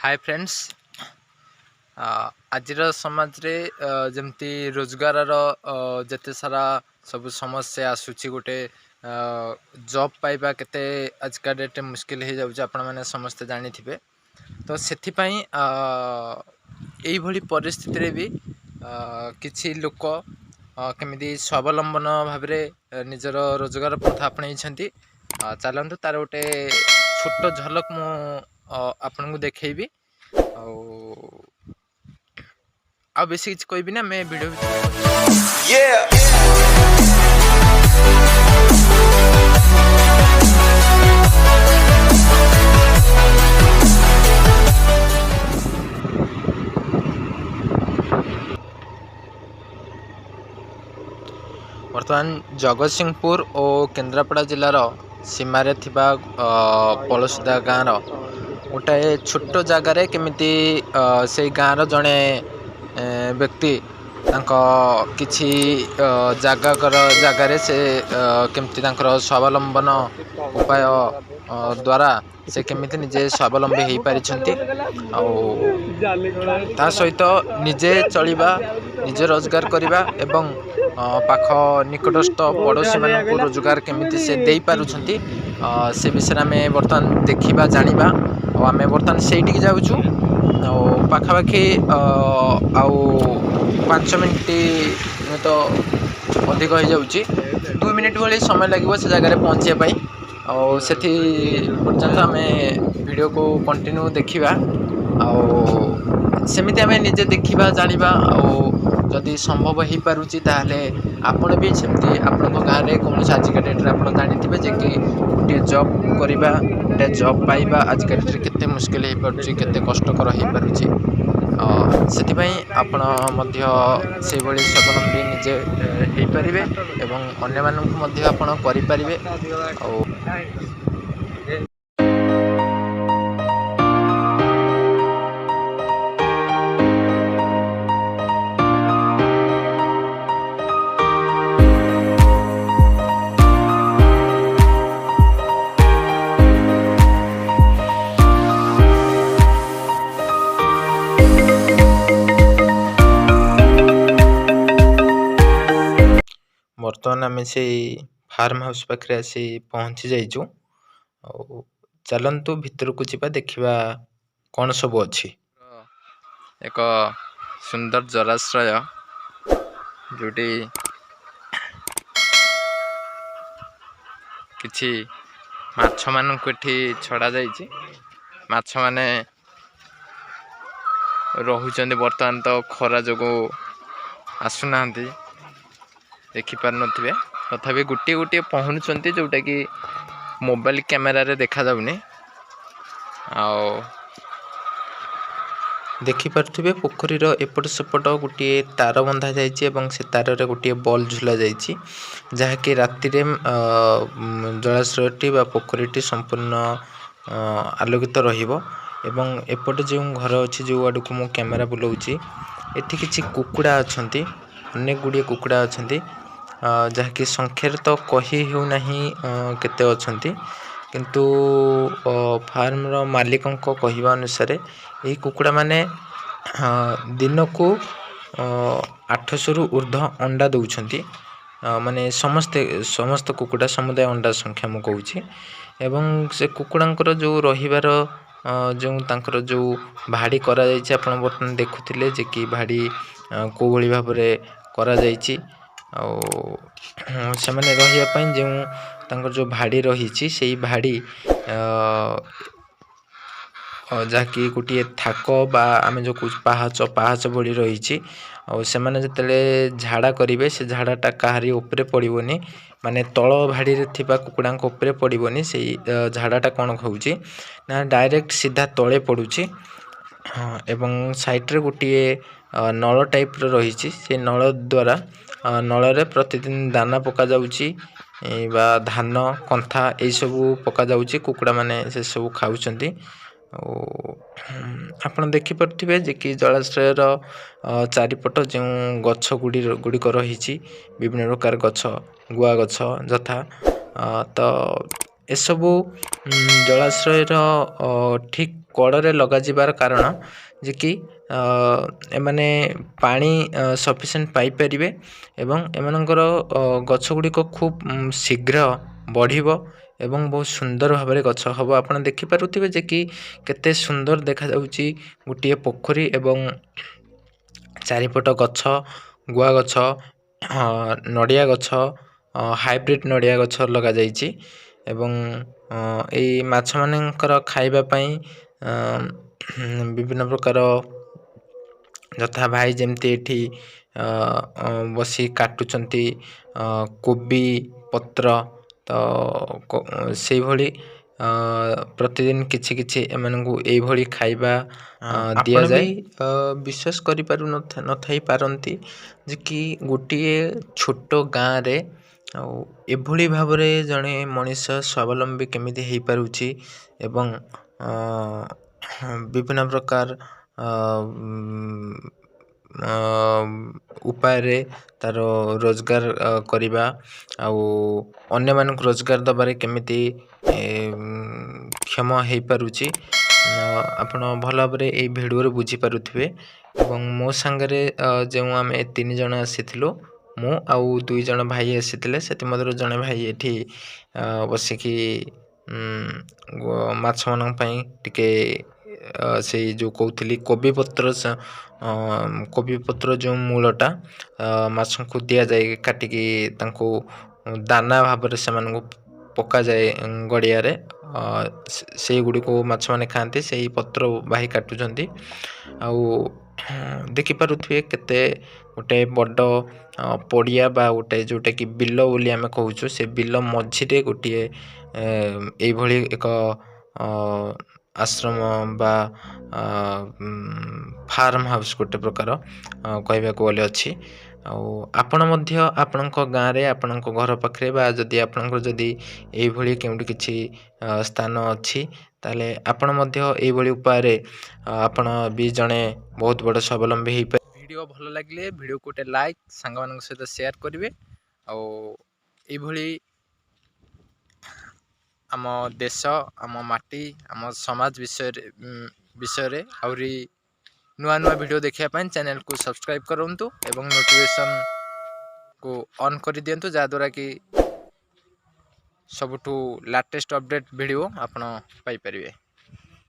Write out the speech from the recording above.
ହାଏ friends, ଆଜିର ସମାଜରେ ଯେମିତି ରୋଜଗାରର ଯେତେ ସାରା ସବୁ ସମସ୍ୟା ଆସୁଛି, ଗୋଟେ ଜବ୍ ପାଇବା କେତେ ଆଜିକା ଡେଟ୍ରେ ମୁସ୍କିଲ ହେଇଯାଉଛି, ଆପଣମାନେ ସମସ୍ତେ ଜାଣିଥିବେ। ତ ସେଥିପାଇଁ ଏଇଭଳି ପରିସ୍ଥିତିରେ ବି କିଛି ଲୋକ କେମିତି ସ୍ୱାବଲମ୍ବନ ଭାବରେ ନିଜର ରୋଜଗାର ପନ୍ଥା ଆପଣେଇଛନ୍ତି, ଚାଲନ୍ତୁ ତାର ଗୋଟେ ଛୋଟ ଝଲକ ମୁଁ ଆପଣଙ୍କୁ ଦେଖେଇବି। ଆଉ ଆଉ ବେଶୀ କିଛି କହିବିନି, ଆମେ ଭିଡ଼ିଓ ଭିତରେ Yeah. ବର୍ତ୍ତମାନ ଜଗତସିଂହପୁର ଓ କେନ୍ଦ୍ରାପଡ଼ା ଜିଲ୍ଲାର ସୀମାରେ ଥିବା ପଳସୁଦା ଗାଁର ଗୋଟାଏ ଛୋଟ ଜାଗାରେ କେମିତି ସେଇ ଗାଁର ଜଣେ ବ୍ୟକ୍ତି ତାଙ୍କ କିଛି ଜାଗାକର ଜାଗାରେ ସେ କେମିତି ତାଙ୍କର ସ୍ୱାବଲମ୍ବନ ଉପାୟ ଦ୍ୱାରା ସେ କେମିତି ନିଜେ ସ୍ୱାବଲମ୍ବୀ ହେଇପାରିଛନ୍ତି, ଆଉ ତା ସହିତ ନିଜେ ଚଳିବା, ନିଜେ ରୋଜଗାର କରିବା ଏବଂ ପାଖ ନିକଟସ୍ଥ ପଡ଼ୋଶୀମାନଙ୍କୁ ରୋଜଗାର କେମିତି ସେ ଦେଇପାରୁଛନ୍ତି, ସେ ବିଷୟରେ ଆମେ ବର୍ତ୍ତମାନ ଦେଖିବା, ଜାଣିବା। ଆଉ ଆମେ ବର୍ତ୍ତମାନ ସେଇଠିକି ଯାଉଛୁ। ଆଉ ପାଖାପାଖି ଆଉ 5 ମିନିଟ୍ ତ ଅଧିକ ହେଇଯାଉଛି, 2 ମିନିଟ୍ ଭଳି ସମୟ ଲାଗିବ ସେ ଜାଗାରେ ପହଞ୍ଚିବା ପାଇଁ। ଆଉ ସେଠି ପର୍ଯ୍ୟନ୍ତ ଆମେ ଭିଡ଼ିଓକୁ କଣ୍ଟିନ୍ୟୁ ଦେଖିବା, ଆଉ ସେମିତି ଆମେ ନିଜେ ଦେଖିବା, ଜାଣିବା। ଆଉ ଯଦି ସମ୍ଭବ ହେଇପାରୁଛି, ତାହେଲେ ଆପଣ ବି ସେମିତି ଆପଣଙ୍କ ଗାଁରେ କୌଣସି, ଆଜିକା ଡେଟ୍ରେ ଆପଣ ଜାଣିଥିବେ ଯେ କି ଗୋଟିଏ ଜବ୍ କରିବା, ଗୋଟେ ଜବ୍ ପାଇବା ଆଜିକା ଡେଟ୍ରେ କେତେ ମୁସ୍କିଲ ହେଇପାରୁଛି, କେତେ କଷ୍ଟକର ହେଇପାରୁଛି। ସେଥିପାଇଁ ଆପଣ ମଧ୍ୟ ସେଇଭଳି ସ୍ୱାବଲମ୍ବୀ ନିଜେ ହେଇପାରିବେ ଏବଂ ଅନ୍ୟମାନଙ୍କୁ ମଧ୍ୟ ଆପଣ କରିପାରିବେ। ଆଉ ବର୍ତ୍ତମାନ ଆମେ ସେଇ ଫାର୍ମ ହାଉସ୍ ପାଖରେ ଆସି ପହଞ୍ଚି ଯାଇଛୁ। ଆଉ ଚାଲନ୍ତୁ ଭିତରକୁ ଯିବା, ଦେଖିବା କ'ଣ ସବୁ ଅଛି। ଏକ ସୁନ୍ଦର ଜଳାଶ୍ରୟ, ଯେଉଁଠି କିଛି ମାଛମାନଙ୍କୁ ଏଠି ଛଡ଼ାଯାଇଛି। ମାଛମାନେ ରହୁଛନ୍ତି। ବର୍ତ୍ତମାନ ତ ଖରା ଯୋଗୁଁ ଆସୁନାହାନ୍ତି, ଦେଖିପାରୁନଥିବେ, ତଥାପି ଗୋଟିଏ ଗୋଟିଏ ପହଁରୁଛନ୍ତି, ଯେଉଁଟାକି ମୋବାଇଲ କ୍ୟାମେରାରେ ଦେଖାଯାଉନି। ଆଉ ଦେଖିପାରୁଥିବେ, ପୋଖରୀର ଏପଟ ସେପଟ ଗୋଟିଏ ତାର ବନ୍ଧା ଯାଇଛି ଏବଂ ସେ ତାରରେ ଗୋଟିଏ ବଲ୍ ଝୁଲା ଯାଇଛି, ଯାହାକି ରାତିରେ ଜଳାଶୟଟି ବା ପୋଖରୀଟି ସମ୍ପୂର୍ଣ୍ଣ ଆଲୋକିତ ରହିବ। ଏବଂ ଏପଟେ ଯେଉଁ ଘର ଅଛି, ଯେଉଁ ଆଡ଼କୁ ମୁଁ କ୍ୟାମେରା ବୁଲାଉଛି, ଏଠି କିଛି କୁକୁଡ଼ା ଅଛନ୍ତି, ଅନେକ ଗୁଡ଼ିଏ କୁକୁଡ଼ା ଅଛନ୍ତି, ଯାହାକି ସଂଖ୍ୟାରେ ତ କହି ହେଉନାହିଁ କେତେ ଅଛନ୍ତି। କିନ୍ତୁ ଫାର୍ମର ମାଲିକଙ୍କ କହିବା ଅନୁସାରେ ଏହି କୁକୁଡ଼ାମାନେ ଦିନକୁ 800ରୁ ଉର୍ଦ୍ଧ୍ୱ ଅଣ୍ଡା ଦେଉଛନ୍ତି। ମାନେ ସମସ୍ତେ, ସମସ୍ତ କୁକୁଡ଼ା, ସମୁଦାୟ ଅଣ୍ଡା ସଂଖ୍ୟା ମୁଁ କହୁଛି। ଏବଂ ସେ କୁକୁଡ଼ାଙ୍କର ଯେଉଁ ରହିବାର ଯେଉଁ ତାଙ୍କର ଯେଉଁ ଭାଡ଼ି କରାଯାଇଛି, ଆପଣ ବର୍ତ୍ତମାନ ଦେଖୁଥିଲେ ଯେ କି ଭାଡ଼ି କେଉଁଭଳି ଭାବରେ କରାଯାଇଛି। ଆଉ ସେମାନେ ରହିବା ପାଇଁ ଯେଉଁ ତାଙ୍କର ଯେଉଁ ଭାଡ଼ି ରହିଛି, ସେଇ ଭାଡ଼ି ଯାହାକି ଗୋଟିଏ ଥାକ ବା ଆମେ ଯେଉଁ କହୁଛୁ ପାହାଚ, ପାହାଚ ଭଳି ରହିଛି। ଆଉ ସେମାନେ ଯେତେବେଳେ ଝାଡ଼ା କରିବେ, ସେ ଝାଡ଼ାଟା କାହାରି ଉପରେ ପଡ଼ିବନି, ମାନେ ତଳ ଭାଡ଼ିରେ ଥିବା କୁକୁଡ଼ାଙ୍କ ଉପରେ ପଡ଼ିବନି। ସେଇ ଝାଡ଼ାଟା କ'ଣ ହେଉଛି ନା ଡାଇରେକ୍ଟ ସିଧା ତଳେ ପଡ଼ୁଛି। ହଁ, ଏବଂ ସାଇଡ଼୍ରେ ଗୋଟିଏ ନଳ ଟାଇପ୍ର ରହିଛି। ସେ ନଳ ଦ୍ୱାରା, ନଳରେ ପ୍ରତିଦିନ ଦାନା ପକାଯାଉଛି ବା ଧାନ କନ୍ଥା ଏଇସବୁ ପକାଯାଉଛି। କୁକୁଡ଼ାମାନେ ସେସବୁ ଖାଉଛନ୍ତି। ଆଉ ଆପଣ ଦେଖିପାରୁଥିବେ ଯେ କି ଜଳାଶ୍ରୟର ଚାରିପଟ ଯେଉଁ ଗଛ ଗୁଡ଼ିକ ରହିଛି, ବିଭିନ୍ନ ପ୍ରକାର ଗଛ, ଗୁଆ ଗଛ ଯଥା, ତ ଏସବୁ ଜଳାଶ୍ରୟର ଠିକ୍ କଡ଼ରେ ଲଗାଯିବାର କାରଣ ଯେ କି ଏମାନେ ପାଣି ସଫିସିଏଣ୍ଟ ପାଇପାରିବେ ଏବଂ ଏମାନଙ୍କର ଗଛ ଗୁଡ଼ିକ ଖୁବ୍ ଶୀଘ୍ର ବଢ଼ିବ ଏବଂ ବହୁତ ସୁନ୍ଦର ଭାବରେ ଗଛ ହେବ। ଆପଣ ଦେଖିପାରୁଥିବେ ଯେ କି କେତେ ସୁନ୍ଦର ଦେଖାଯାଉଛି ଗୋଟିଏ ପୋଖରୀ ଏବଂ ଚାରିପଟ ଗଛ, ଗୁଆ ଗଛ, ନଡ଼ିଆ ଗଛ, ହାଇବ୍ରିଡ଼ ନଡ଼ିଆ ଗଛ ଲଗାଯାଇଛି ଏବଂ ଏଇ ମାଛମାନଙ୍କର ଖାଇବା ପାଇଁ ବିଭିନ୍ନ ପ୍ରକାର, ଯଥା ଭାଇ ଯେମିତି ଏଠି ବସି କାଟୁଛନ୍ତି କୋବି ପତ୍ର, ତ ସେଇଭଳି ପ୍ରତିଦିନ କିଛି କିଛି ଏମାନଙ୍କୁ ଏଇଭଳି ଖାଇବା ଦିଆଯାଏ। ବିଶ୍ୱାସ କରିପାରୁ ନଥାଇ ପାରନ୍ତି ଯେ କି ଗୋଟିଏ ଛୋଟ ଗାଁରେ ଆଉ ଏଭଳି ଭାବରେ ଜଣେ ମଣିଷ ସ୍ୱାବଲମ୍ବୀ କେମିତି ହେଇପାରୁଛି ଏବଂ ବିଭିନ୍ନ ପ୍ରକାର ଉପାୟରେ ତା'ର ରୋଜଗାର କରିବା ଆଉ ଅନ୍ୟମାନଙ୍କୁ ରୋଜଗାର ଦେବାରେ କେମିତି କ୍ଷମ ହେଇପାରୁଛି, ଆପଣ ଭଲ ଭାବରେ ଏଇ ଭିଡ଼ିଓରୁ ବୁଝିପାରୁଥିବେ। ଏବଂ ମୋ ସାଙ୍ଗରେ ଯେଉଁ ଆମେ 3 ଜଣ ଆସିଥିଲୁ, ମୁଁ ଆଉ 2 ଜଣ ଭାଇ ଆସିଥିଲେ, ସେଥିମଧ୍ୟରୁ ଜଣେ ଭାଇ ଏଠି ବସିକି ମାଛମାନଙ୍କ ପାଇଁ ଟିକେ ସେଇ ଯେଉଁ କହୁଥିଲି କୋବି ପତ୍ର, କୋବି ପତ୍ର ଯେଉଁ ମୂଳଟା ମାଛଙ୍କୁ ଦିଆଯାଏ, କାଟିକି ତାଙ୍କୁ ଦାନା ଭାବରେ ସେମାନଙ୍କୁ ପକାଯାଏ ଗଡ଼ିଆରେ, ସେଇଗୁଡ଼ିକୁ ମାଛମାନେ ଖାଆନ୍ତି। ସେଇ ପତ୍ର ଭାଇ କାଟୁଛନ୍ତି। ଆଉ ଦେଖିପାରୁଥିବେ କେତେ ଗୋଟେ ବଡ଼ ପଡ଼ିଆ ବା ଗୋଟେ ଯେଉଁଟାକି ବିଲ ବୋଲି ଆମେ କହୁଛୁ, ସେ ବିଲ ମଝିରେ ଗୋଟିଏ ଏଇଭଳି ଏକ ଆଶ୍ରମ ବା ଫାର୍ମ ହାଉସ୍ ଗୋଟେ ପ୍ରକାର କହିବାକୁ ଗଲେ ଅଛି। ଆଉ ଆପଣ ମଧ୍ୟ ଆପଣଙ୍କ ଗାଁରେ, ଆପଣଙ୍କ ଘର ପାଖରେ ବା ଯଦି ଆପଣଙ୍କର ଯଦି ଏଇଭଳି କେଉଁଠି କିଛି ସ୍ଥାନ ଅଛି, ତାହେଲେ ଆପଣ ମଧ୍ୟ ଏଇଭଳି ଉପାୟରେ ଆପଣ ବି ଜଣେ ବହୁତ ବଡ଼ ସ୍ୱାବଲମ୍ବୀ ହେଇପାରିବେ। ଭିଡ଼ିଓ ଭଲ ଲାଗିଲେ ଭିଡ଼ିଓକୁ ଗୋଟେ ଲାଇକ୍, ସାଙ୍ଗମାନଙ୍କ ସହିତ ସେୟାର କରିବେ। ଆଉ ଏଇଭଳି ଆମ ଦେଶ, ଆମ ମାଟି, ଆମ ସମାଜ ବିଷୟରେ ଆହୁରି ନୂଆ ନୂଆ ଭିଡ଼ିଓ ଦେଖିବା ପାଇଁ ଚ୍ୟାନେଲକୁ ସବସ୍କ୍ରାଇବ୍ କରନ୍ତୁ ଏବଂ ନୋଟିଫିକେସନ୍କୁ ଅନ୍ କରିଦିଅନ୍ତୁ, ଯାହାଦ୍ୱାରା କି ସବୁଠୁ ଲାଟେଷ୍ଟ ଅପଡ଼େଟ୍ ଭିଡ଼ିଓ ଆପଣ ପାଇପାରିବେ।